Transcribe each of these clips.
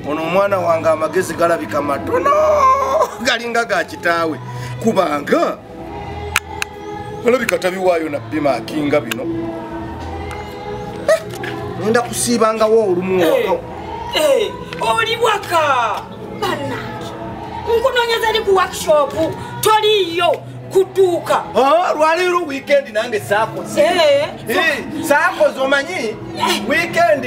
Ono omwana wange amagezi galabika matono, galinga ga kitaawe, kubanga alabika tabiwaayo na bimakinga bino. Ngenda kusiibangawo olumu waka. Oli waka bannange, nkunoonyeza eri ku workshop toliiyo kuduuka. Lwaliiro weekend nange saakoze. Saakoze omanyi weekend.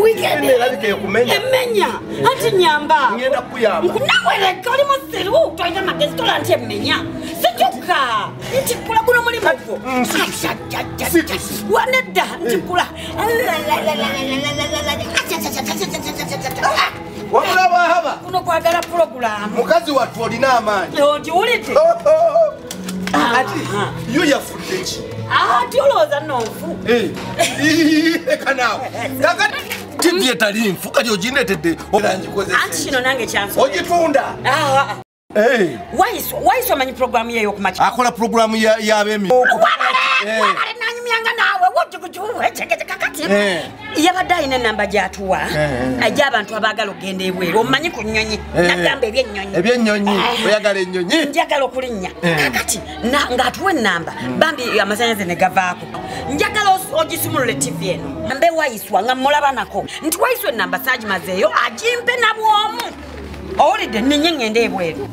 Weekend erabika ekumenya. Emmenya anti nyamba. Ngenda kuyamba. Nawe leka oli musiru, tolina magezi, tola nti emmenya. Situka ntikula guno mulimu gwo. Wanedda ntikula. Wabula bwahaba. Kuno kwagala pulogulaamu. Mukazi wattu olina amaanyi. Ogiwulidde? Ati yo yafudde ki? Ati olowooza nno nfu. Leka naawe. Kakati TV etali nfu kati ogindeetedde. Anti kino nange kyansobera. Ogitunda. Waiswa omanyi pulogulaamu ye ey'okumakya? Akola pulogulaamu y'abemi. Wabale nanyumyanga naawe kakati yabadde alina enamba gy'atuwa egy'abantu abaagala okugenda ebweru, omanyi ku nnyonyi, nagamba ebyennyonyi. Ebyennyonyi, oyagala ennyonyi? Njagala okulinnya. Kakati ng'atuwa ennamba, bambi amasannyalaze ne gavaako. Njagala ogisumulule TV eno. Mbe Waiswa nga mmulaba nako nti Waiswa ennamba saagimazeeyo agimpe na bw'omu. Owulidde nninye ŋŋende ebweru.